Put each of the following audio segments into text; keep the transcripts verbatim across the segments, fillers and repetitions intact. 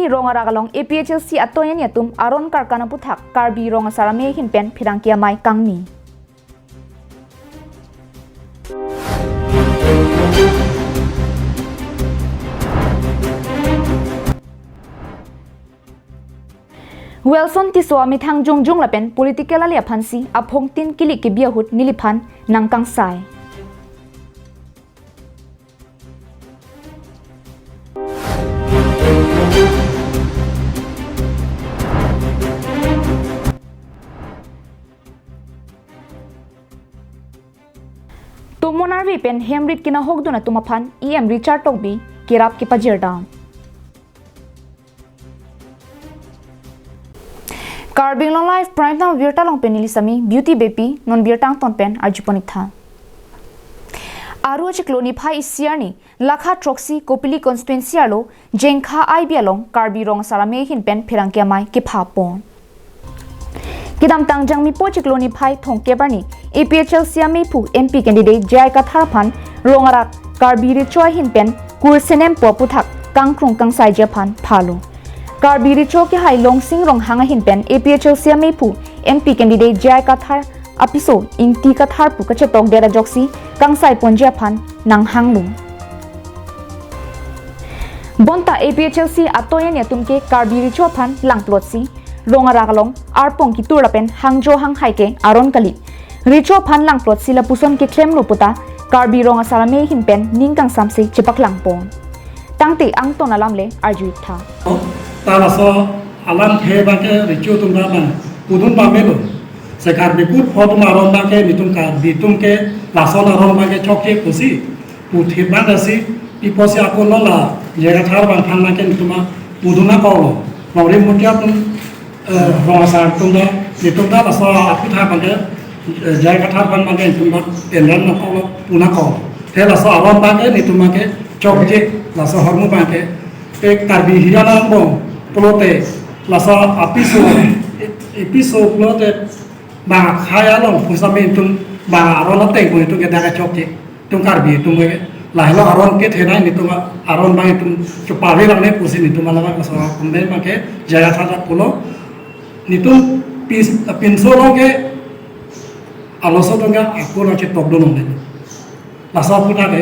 Rongarak along A P H L C atoyen atum aron karkan aputhak Karbi Rong Asar Amei ahin pen pherangke amei kangni. Wilson Tisso amethang jongjong lapen political ale aphansi aphongtin kilik kebi ahut neliphan nangkangsai. Tomon arve pen hemrit kenahokdun atum aphan E M Richard Tokbi kerap kepajirdam. Karbi Anglong Live Prime Time abirta along pen neli sami Beauty Beypi, non birta angton pen arjupon-ik tha. Aru achiklo niphai isi arni, lakha throksi Kopili constituency arlo Jengkha I B along Karbi Rong Asar Amei ahin pen pherangke amei kepapon. Kedamtang Jangmipo achiklo niphai thomkep arni A P H L C ameiphu M P candidate J I Kathar aphan Rongarak Karbi Recho ahin pen kursenempo aputhak kangkrung kangsaiji aphan phalo. Karbi Recho kehai Longsing Ronghang ahin pen A P H L C ameiphu M P candidate J I Kathar apiso Ingti Kathar pu kachetokdet ajoksi kangsaiponji aphan nanghanglo. Bonta A P H L C atoyen atum ke Karbi Recho aphan langplotsi Rongarak along arpong kitur lapen hangjo hanghai ke aron kali. Recho aphan langplotsi lapuson keklemlo puta Karbi Rong Asar Amei ahin pen ning kangsamsi chepaklangpon. Tangte angton alam le arju-ik tha. Ta laso alamthe abang ke Recho atum ta abang pudun pamelo. Si Karbi kut pho atum aron abang ke, netum Karbi atum ke lason aron abang ke chokche pusi puthe abang dasi, pi pusi ako lo la J I Kathar abang aphan abang ke netum pudun nangkoklo. Longri Mutia atum, eh, Rong Asar atum ta, netum ta laso aputhak abang ke, eh, J I Kathar aphan abang ke netum ta enran nangkoklo, pu nangkok. Te laso aron abang ke netum abang ke chokche, laso ahormu abang ke. Te Karbi hira nangbong pulote laso apiso, apiso pulote bang akhai along pusitame netum bang aron ateng pu netum ke dak kachokche. Netum Karbi atum ke lahelo aron kethenei, netum aron abang netum chepavir nangne pusi netum alabang laso amen abang ke J I Kathar ta pulo. Netum pis-, pinso along ke arloso atum ke ako nangchetokdun longle. Laso aputhak ke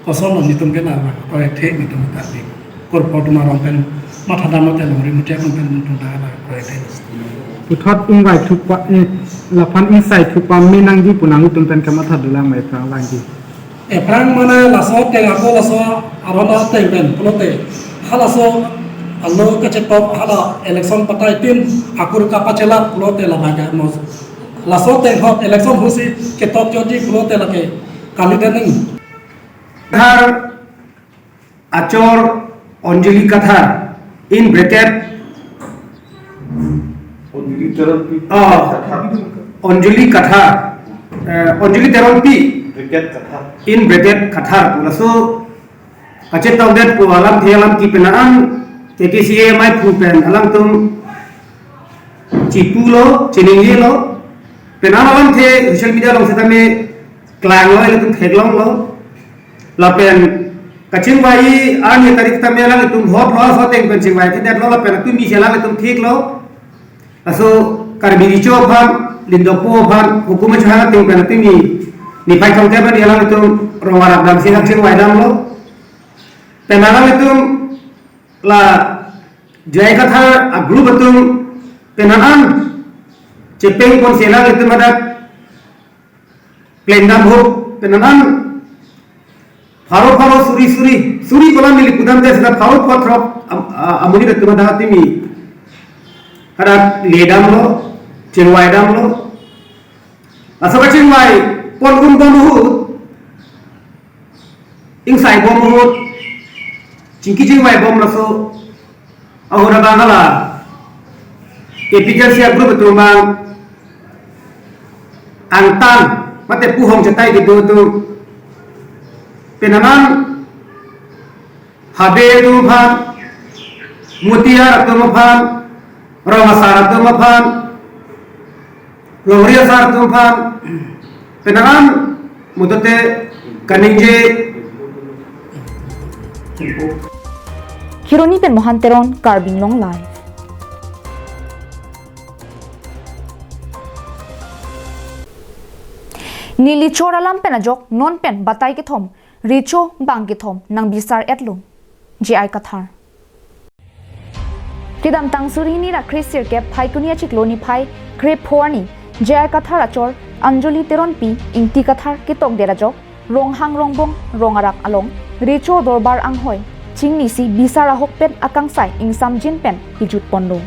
kosonlo netum ke la korek the netum Karbi kut pho atum arong pen mathadam lote Longri Mutia atum pen netum ta la korek the. Puthot ingvai thukpa, eh, laphan ingsai thukpa me nangji pu nangtum pen kamatha dolang ma ephrang vangji. Ephrang mane laso ateng ako laso aron ateng pen pulote halaso alo kachetok hala election patai tin akur kapachelap pulote labang ke amos. Laso ateng ahut election ahutsi ketok jotji pulote lake kali dening. Kathar achor Anjali Kathar, in bracket, Anjali Teronpi. Ah, Kathar. Anjali Kathar, eh, Anjali Teronpi, Bracket Kathar. In bracket Kathar pu laso kachetokdet pu alamthe alam kepi pen an K K C A ameiphu pen alangtum chipulo, chiningjelo. Pen an alamthe social media along setame klanglo, ilitum theklonglo. Lapen kachingvai arni tarik tame alanglitum hotlo, laso ateng pen chingvai thedetlo, lapen atumi si alanglitum thiklo. Laso Karbi Recho aphan, lindokpo aphan, hukum chehang ateng pen atumi niphai thomkep arni alanglitum Rongarak damsi kachingvai damlo. Pen alanglitum la J I Kathar a-group atum pen an chepengponsi alanglitum hadak plengdam ahut pen an pharo pharo suri suri suri kolam neli pudamde seta pharo pharo throk am-, a-, amonit atum hadak atumi hadak ledamlo, chingvaidamlo. Laso kachingvai pon un bom ahut, ingsaibom ahut, chingki chingvaibom laso ahut abang hala A P H L C a-group atum abang angtan mate pu hong chetai kedo atum pen an Habe atum aphan, Mutiar atum aphan, Rong Asar atum aphan, Longri Asar atum aphan, pen an motote kaningje. Kheroni pen Mohan Teron, Karbi Anglong Live. Neli chor alam pen ajok non pen batai kethom, recho bang kethom nangbisar-etlo, J I Kathar. Kedamtang suri hini ra kre sirkep Phaikuni achiklo niphai kre pho arni, J I Kathar achor Anjali Teronpi Ingti Kathar ketokdet ajok, Ronghang Rongbong Rong Arak along, Recho Dorbar anghoi chingnisi bisar ahokpet akangsai ingsamjin pen kejut ponlo.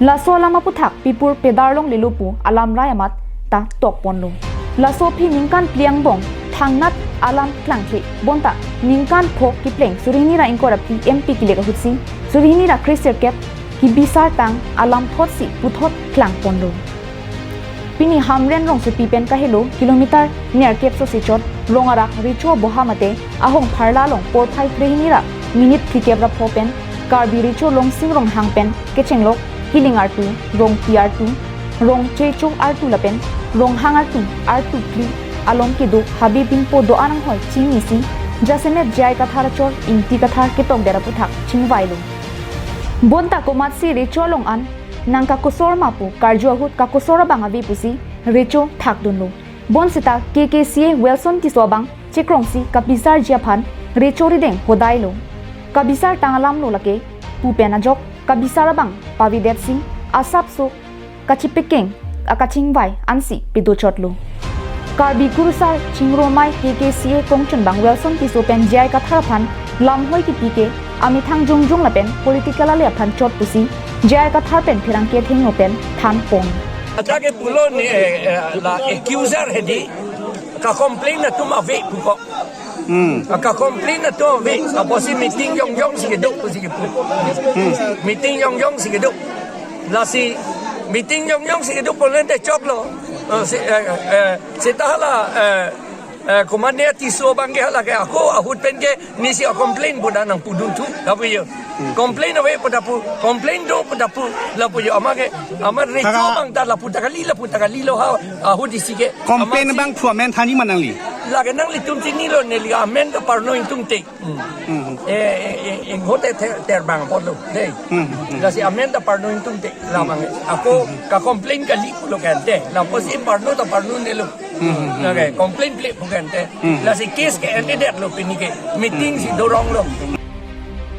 Laso alam aputhak pipur pedar longlelo pu alamrai amat ta tok ponlo. Laso aphi ningkan phli angbong thangnat alam klangkle, bonta ningkan pho kepleng suri hini ra ingkoi ra phli M P kelek ahutsi suri hini ra kre sirkep kebisar tang alam thotsi puthot klang ponlo. Pini Hamren rongsopi pen kahelo kilometer nerkep sosi chot Rong Arak Recho Boha mate ahong pharla along porphai kre hini ra minute phlikep ra pho pen Karbi Recho Longsing Ronghang pen kechenglok Kiling artu, Rongpi artu, Rongchecho artu lapen Ronghang artu, artu phli along kedo Habe Binpo do-an anghoi chingnisi jasemet J I Kathar achor Ingti Kathar ketokdet aputhak chingvailo. Bonta komatsi recho along an nangkakosor ma pu karju ahut kakosor abang ave pusi recho thakdunlo. Bonseta K K C A Welson Tisso abang chekrongsi kabisarji aphan recho rideng hodailo. Kabisar tang alamlo lake pu pen ajok kabisar abang pavedetsi asapso kachipekeng akachingvai ansi pedochotlo. Karbi Kurusar Chingromai K K C A kongchunbang Welson Tisso pen J I Kathar aphan lamhoi kipi ke amethang jongjong lapen political ale aphan chot pusi J I Kathar pen pherangke athengno pen thanpon. Athake pulo ni, eh, eh, la accuser hedi, ka complain atum ave puko. Hmm. Ka complain atum ave, apotsi meeting jongjongsi kedo pusi kepu. Hmm. Meeting jongjongsi kedo. Lasi meeting jongjongsi kedo pulote choklo. Eh, si, eh, eh, seta hala, eh, eh, komatne Tisso abangke hala ke ako ahut pen ke nisi a complain pu da nangpudun thu, lapu jo. Hmm. Complain ave pu da pu, complain do pu da pu, lapu jo. Amat ke, amat recho Kaka- abang ta lapu ta kali, lapu ta kalilo ha, ahut isi ke. Complain amatsi abang phu amen thanji ma nangli? Lake nanglitum chinilo, neli amen ta parno ingtungte. Hmm. Hmm. Eh, eh, eh, inghote ter, terbang apotlo, dei. Hmm, hmm. Lasi amen ta parno ingtungte, labang. Ako ka complain kali pulo kante, lapusi parno ta parnonelo. Hmm, hmm, hmm. Lake complain phli pu kante. Hmm. Lasi case ke-endedetlo pini ke, meeting si doronglo.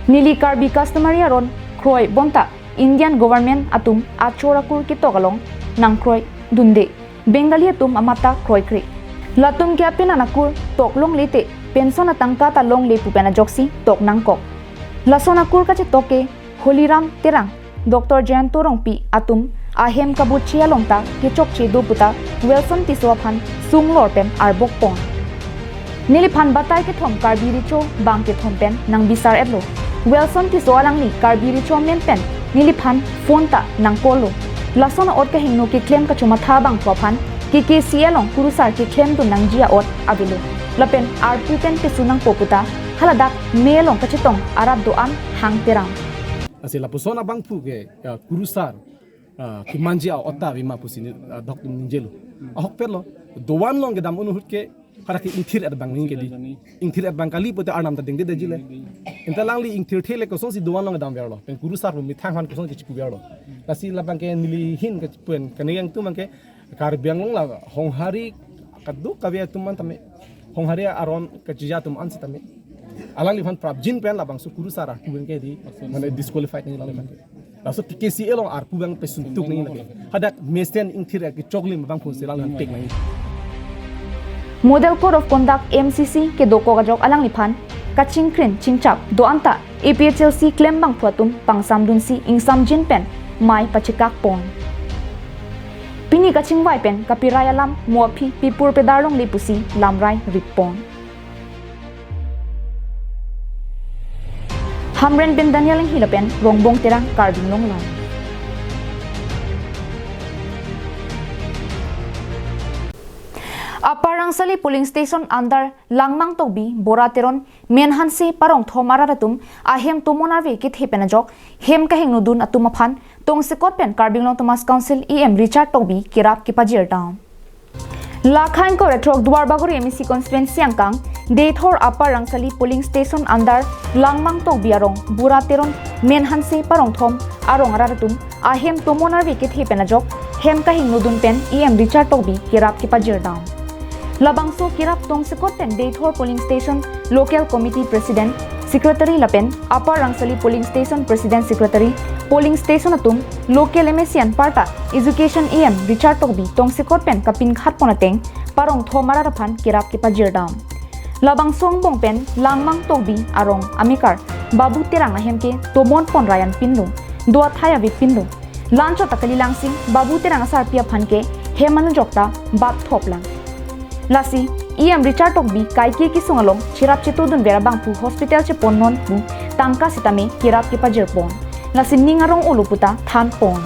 Neli Karbi customary aron kroi bonta Indian government atum achor akur ketok along nangkroidunde. Bengali atum amat ta kroikre. Latum ke apenan akur tok longle te pension atangka ta longle pu pen ajoksi tok nangkok. Lason akur kachetok ke Holiram Terang, Doctor Jayanta Rongpi atum ahem kabuche along ta kechokche do puta Welson Tisso aphan sunglor pen arbok pon. Neliphan batai kethom Karbi Recho bang kethom pen nangbisar-etlo. Welson Tisso alangli Karbi Recho amen pen neliphan phone ta nangcall-lo. Lason a'ot kahingno keklem kachomatha abangphu aphan K K C A along kurusar keklemdun nangji a'ot avelo. Lapen arpu pen pesu nangpo puta haladak me along kachetong arat do-an hang terang. Lasi lapuson abangphu ke, ya, kurusar, ah, kemanji a'ot ta ave ma pusi ni, ah, dok ningjelo. Ahokpetlo, do-an along kedam un ahut ke, hadak ke ingthir-et abang nangji ke dei. Ingthir-et abang kali pute arnam ta dengdedetji le. Anta alangli ingthirthe le kosonsi do-an along kedamverlo. Pen kurusar pu methang aphan kosonsi chipuverlo. Lasi labang ke neli ahin ke pen kani yang tu abang ke Karbi Anglong la honghari kadokave atum an tame. Honghari aron kachija atum an setame. Alangliphan prapjin pen labangso kurusar arpu abang ke dei, mane disqualified nangji alangliphan. Laso K K C A along arpu abang pesuntuk nangji lake. Hadak mesen ingthir-et kechoklim abangphu si alangliphan pek nangji. Model Code of Conduct, M C C, kedokok ajok alangliphan kachingkrin chingchap do-an ta A P H L C klembangphu atum pangsamdunsi ingsamjin pen mei pachekak pon. Pini kachingvai pen kapirai alam mo aphi pipur pedar longle pusi lamrai rip pon. Hamren pen Daniel Enghi lapen Rongbong Terang, Karbi Anglong Live. Upper Rangsali polling station under Langmang Tokbi, Bora Teron, Menhanse Parongthom arat atum ahem tomon arve kethe pen ajok hem kahingnodun atum aphan tongsekot pen Karbi Anglong Autonomous Council E M Richard Tokbi kerap kepajir dam. Lakha ingkoi ra throk Duarbagori M A C constituency angkang Deithor Upper Rangsali polling station under Langmang Tokbi arong Bura Teron Men Hanse parong thom arong arat atum ahem tomon arve kethe pen ajok hem kahingnodun pen E M Richard Tokbi kerap kepajir dam. Labangso kerap tongsekot pen Deithor polling station local committee president, secretary lapen Upper Rangsali polling station president, secretary, polling station atum, local M A C anparta education E M Richard Tokbi tongsekot pen kapinkhat pon ateng parong thom arat aphan kerap kepajir dam. Labangso angbong pen Langmang Tokbi arong amekar Babu Terang ahem ke tomon pon rayan pinlong, do athai ave pinlong. Lanchot ta kalilang sing Babu Terang asarpi aphan ke hem anujok ta bak thop lang. Lasi E M Richard Tokbi kaike kesung along cherap chetudun ver abang pu hospital chepon non pu tangka sitame kerap kepajir pon. Lasi ning arong olo puta than pon.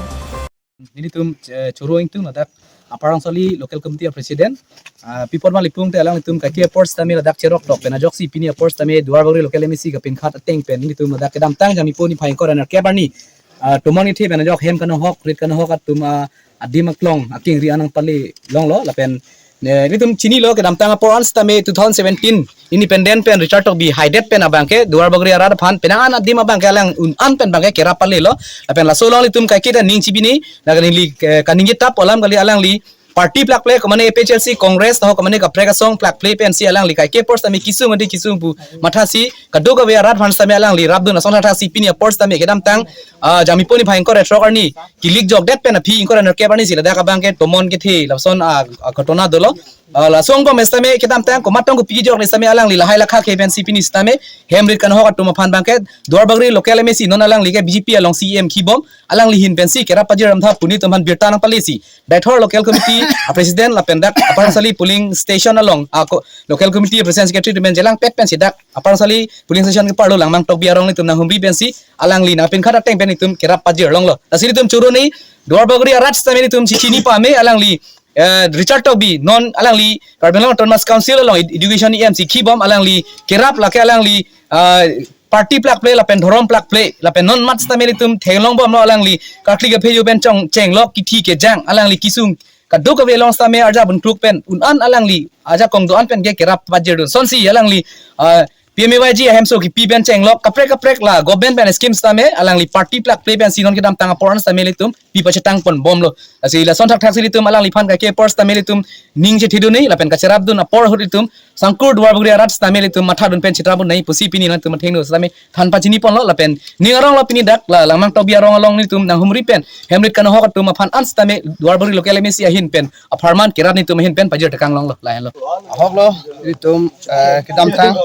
Nelitum, eh, Choro Ingtung ladak Upper Rangsali local committee president. Ah, pi apot ma lipung te alanglitum kaike apor sitame ladak cherok tok pen ajoksi pini apor sitame Duarbagori local M A C kapinkhat ateng pen nelitum ladak kedamtang Jangmi poni phai ingkoi ra nerkep arni, ah, tomon kethe pen ajok hem kanohok, rit kanohok atum, ah, adim aklong akengri anang pale longlo lapen, eh, nelitum chinilo kedamtang apor an sitame two thousand seventeen independent pen Richard Tokbi haidet pen abang ke Duarbagori arat aphan penang an adim abang ke alang un an pen abang ke kerap palelo lapen laso along nelitum kaike ta ning chibini, laga neli, eh, kaningje tap alam kali alangli party plak ple, komane A P H L C, Congress, taho komane kaprek asong plak ple pensi alangli kaike apor sitame kesung adi kesung pu mathasi kadokave arat aphan sitame alangli rapdun asong thakthaksi pini apor sitame kedamtang, ah, Jangmi poni phai ingkoi ra throk arni kilik jokdet pen aphi ingkoi ra nerkep arni si ladak abang ke tomon kethe lason, ah, ah, ghotona dolo. Ah, laso angbong pen sitame kedamtang komat tong kopi kejok le sitame alangli lahai lakha ke pensi pini sitame hem rit kanohok atum aphan abang ke Duarbagori local M A C non alangli ke B J P along C E M kibom, alangli ahin pensi kerap pajir dam tha pu nelitum aphan birta nangpalesi Deithor local committee a president lapen dak Upper Rangsali polling station along a ko-, local committee president, secretary atum pen chelangpet pensi dak Upper Rangsali polling station keparlo Langmang Tokbi arong nelitum nanghumri pensi alangli nangpinkhat ateng pen nelitum kerap pajir longlo. Lasi nelitum Choro ni Duarbagori arat sitame nelitum chichini pame alangli, eh, Richard Tokbi non alangli Karbi Anglong Autonomous Council along ed-, education E M si kibom, alangli kerap lake alangli, ah, party plak ple lapen dhorom plak ple lapen non mat sitame nelitum theklong bomlo alangli karkli kapheju pen chong chenglok kithi kejang alangli kesung kadokave along sitame arja bun kruk pen un an alangli ajakong do an pen ke kerap pajir dun sonsi alangli, ah, P M A Y G ahemso kipi pen chenglok kaprek kaprek la government pen scheme sitame alangli party plak ple pensi non kedamtang apor an sitame nelitum pi pachetang pon bomlo. Lasi lason thakthaksi nelitum alangliphan kaike apor sitame nelitum ning chethedun nei lapen kacherapdun apor ahut nelitum sangkur Duarbagori arat sitame nelitum mathadun pen chetrapdun nei pusi pini nangtum athengno sitame than pachini ponlo lapen ning aronglo pini dak la Langmang Tokbi arong along nelitum nanghumri pen hem rit kanohok atum aphan an sitame Duarbagori local M A C ahin pen apharman kerap nelitum ahin pen pajir tekang longlo lahenlo. Ahoklo nelitum, eh, kedamtang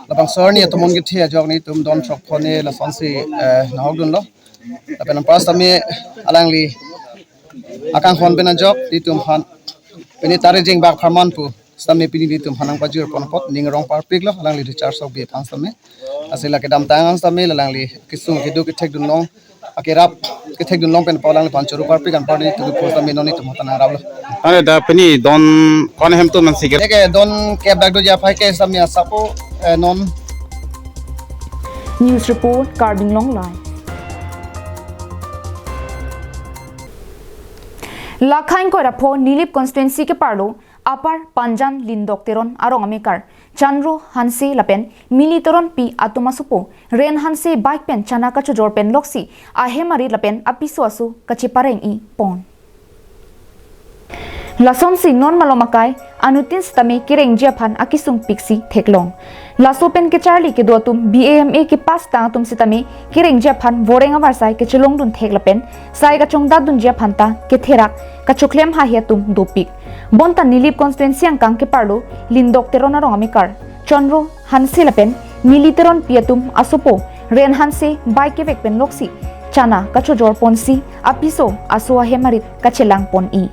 labangso arni tomon kethe ajok nelitum don throk pon ne lasonsi, eh, nahokdunlo. Lapen anpar sitame alangli akangkhon pen ajok nelitum aphan pini tarik jengbak apharman pu sitame pini nelitum aphan nangpajir pon apot ning arong parpiklo alangli Richard Tokbi aphan sitame. Lasi la kedamtang an sitame alangli kesung kedo kethekdun long, akerap kethekdun long pen pu alangliphan choro parpik anpar nelitum pu sitame non nelitum aphan nangraplo. Ane da pini don ko-an ahem atum mansi ke? Eke don kep dak doji aphai ke sitame asapo, eh, non. News report, Karbi Anglong Live. Lakha ingkoi ra pho Nilip constituency keparlo Upper Panjan Lindok Teron arong amekar Chandro Hanse lapen Mili Teronpi atum asopo Ren Hanse bike pen chana kachojor pen loksi ahem arit lapen apiso aso kachepareng-i pon. Lasonsi non malom akai anuttin sitame kerengji aphan akesung piksi theklong. Laso pen kecharli kedo atum B A M A kepass tang atum sitame kerengji aphan voreng avarsai kechelongdun thek lapen sai kachongdatdunji aphan ta ketherak kachoklem hahe atum dopik. Bonta Nilip constituency angkang keparlo Lindok Teron arong amekar Chandro Hanse lapen Mili Teronpi atum asopo Ren Hanse bike kevek pen loksi chana kachojor ponsi apiso aso ahem arit kachelang pon-i.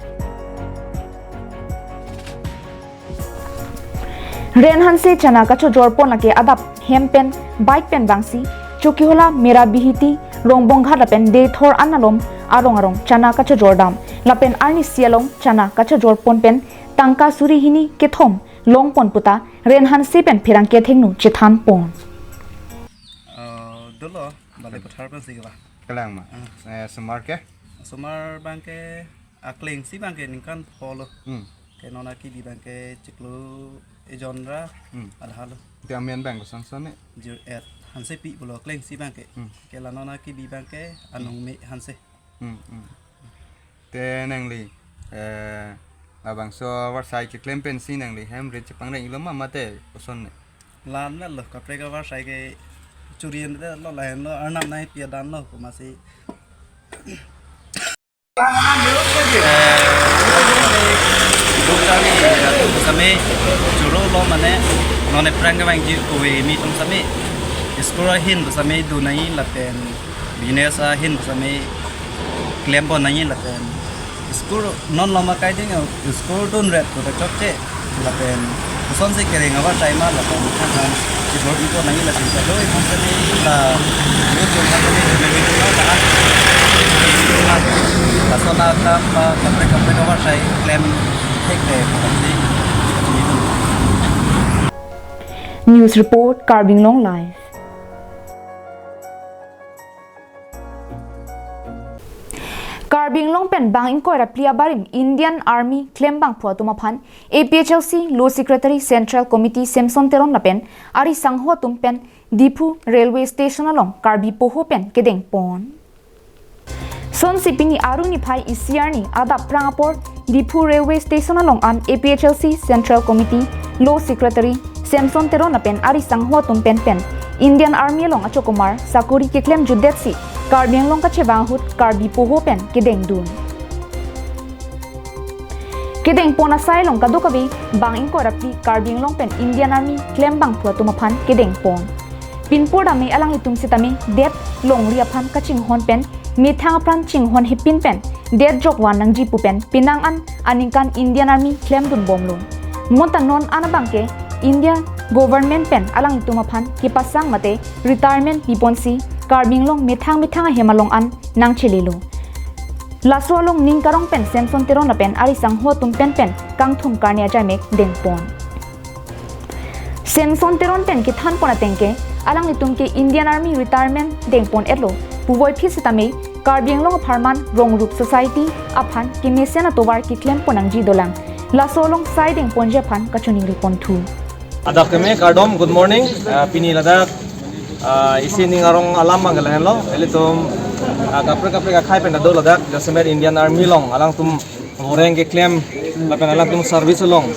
Ren Hanse chana kachojor pon lake adap hem pen bike pen vangsi Chokihola, Merabihiti, Rongbonghat lapen Deithor an alom arong arong chana kachojor dam lapen arnisi along chana kachojor pon pen tangka suri hini kethom long pon puta Ren Hanse pen pherangke athengno chethan pon. Uh, dolo, bale pathar pensi ke ba? Kelang ma? Hmm. Eh, osomar ke? Osomar abang ke, akleng si abang ke ningkan pho lo. Hmm. Ke non akibi abang ke chiklo Ejonra Hmm. Alhalo. Te amen abang koson son ne? Jur et Hansepi pulo klengsi abangke. Hmm. Ke la non akebi abangke Anong Me Hanse. Hmm, hmm. Te nangli, eh, labangso avarsai keklem pensi nangli hem rit chepangreng-iklo ma mate koson ne? Lan na lo kaprek avarsai ke churi en lo lahenlo arnam nangpi adan lo komatsi. Duk kami, eh, atum same choro lo mane non aphrang kevangji kove kimi atum same school ahin same do nangji lapen business ahin same klempon nangji lapen school non lama kaiding school dunret to chokche lapen kosonsi kereng avarsai ma lapen thang thang si bor ipo nangji lapen kado ipo same la youth youth same same video no ta la sona kam pa kaprek kaprek avarsai klem thek thek si. News report, Karbi Anglong Live. Karbi Anglong pen bang ingkoi ra phli abarim Indian Army klembangphu atum aphan A P H L C Law Secretary Central Committee Samson Teron lapen ari sangho atum pen Diphu Railway Station along Karbi Poho pen kedengpon. Sonsi pini Aru niphai isi arni adap phrang apor Diphu Railway Station along an A P H L C Central Committee Law Secretary Samson Teron lapen ari sangho atum pen pen Indian Army along achokomar sakori keklem jutdetsi Karbi Anglong kachevang ahut Karbi Poho pen kedengdun. Kedengpon asai along kadokave bang ingkoi ra phli Karbi Anglong pen Indian Army klembangphu atum aphan kedengpon. Pinpur dame alanglitum sitame det longri aphan kachinghon pen methang apran chinghon hepin pen det jokvan nangji pu pen penang an aningkan Indian Army klemdunbomlo. Bonta non an abangke India government pen alanglitum aphan kepasang mate retirement piponsi Karbi Anglong methang methang ahem along an nangchelelo. Laso along ning karong pen Samson Teron lapen ari sangho atum pen pen kangthum karne ajaimek dengpon. Samson Teron pen kethanpon ateng ke alanglitum ke Indian Army retirement dengpon-etlo puvoiphit sitame Karbi Anglong apharman rong rup society aphan kemesen atovar keklempon nangji dolang. Laso along sai dengponji aphan kachoningriponthu. Adap keme kardom, good morning. Ah, pini ladak, ah, isi ning arong alam abang ke lahenlo. Ilitum, ah, kaprek kaprek akhai pen ta do ladak jasemet Indian Army along alangtum voreng keklem lapen alangtum service along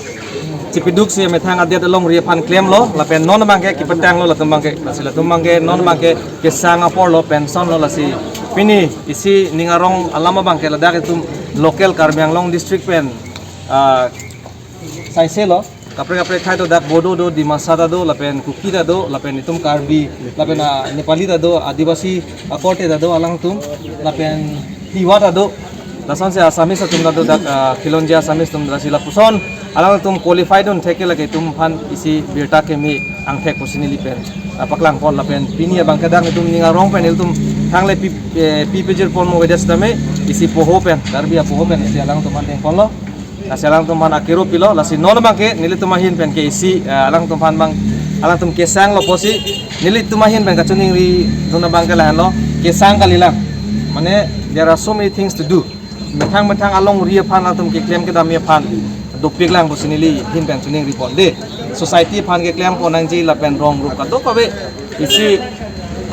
chepiduksi methang adet alongri aphan klemlo lapen non abangke kepetanglo latum abangke, lasi latum abangke non abangke kesang aporlo, pensionlo, lasi pini isi ning arong alam abangke ladak itum local Karbi Anglong district pen, ah, saiselo. Kaprek kaprek akhai do, dak Bodo do, Dimasa ta do, lapen Kuki ta do, lapen itum Karbi, lapen, ah, Nepali ta do, Adivasi akorte ta do alangtum, lapen Tiwa ta do. Lasonsi Assamese atum ta do dak, ah, Khilonjia Assamese atum, lasi lapuson alangtum qualified un thek ke lake itum aphan isi birta keme angthek pusi neli pen, ah, paklangpon lapen pini abangke dak itum ning arong pen ilitum thangle pi, eh, pi pejirpon mo avedet sitame isi Poho pen, Karbi aPoho pen isi alangtum aphan dengponlo. Lasi alangtum aphan akero pilo, lasi non abangke nelitum ahin pen ke isi, eh, alangtum aphan abang, alangtum kesanglo pusi nelitum ahin pen kachoningripon abangke lahenlo, kesang kalilang. Mane, there are so many things to do. Methang methang alongri aphan alangtum keklem kedamji aphan dopiklang pusi neli ahin pen choningriponde. Society aphan keklempon nangji lapen rong rup kadokave isi,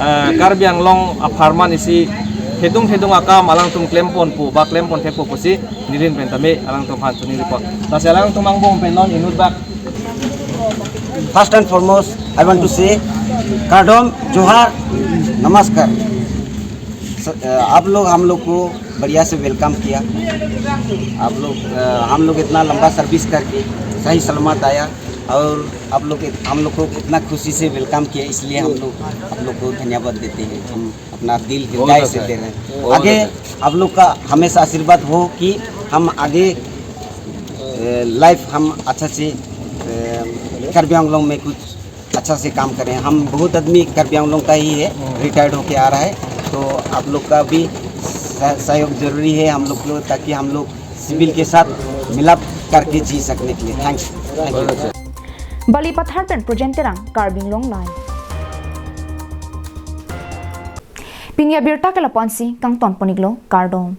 eh, Karbi Anglong apharman isi thedung thedung akam alangtum klemponpo ba klempon thekpo pusi neli ahin pen tame alangtum aphan choningripon. Lasi alangtum angbong pen non inut bak. First and foremost, I want to say, Kardom, Johar, Namaskar. स-, अ, आप लोग हम लोग को बढ़िया से वेलकम किया। आप लोग, अ, हम लोग इतना लंबा सर्विस करके सही सलामत आया और आप लोग इत-, हम लोग को इतना खुशी से वेलकम किया, इसलिए हम लोग आप लोग को धन्यवाद देते हैं। हम अपना दिल बहुत हृदय अच्छा से है। दे रहे हैं। बहुत आगे अच्छा है। आप लोग का हमेशा आशीर्वाद हो कि हम आगे, अ, लाइफ हम अच्छा से, अ, कार्बी आंगलोंग में कुछ अच्छा से काम करें। हम बहुत आदमी कार्बी आंगलोंग का ही है, रिटायर्ड होके आ रहा है, तो आप लोग का भी सह-, सहयोग जरूरी है हम लोग को, ताकि हम लोग सिविल के साथ मिलाप करके जी सकने के लिए। Thanks। Thank you। Balipathar pen Projen Terang, Karbi Anglong Live. Pini abirta ke lapu-ansi kangtonpon-iklo, kardom.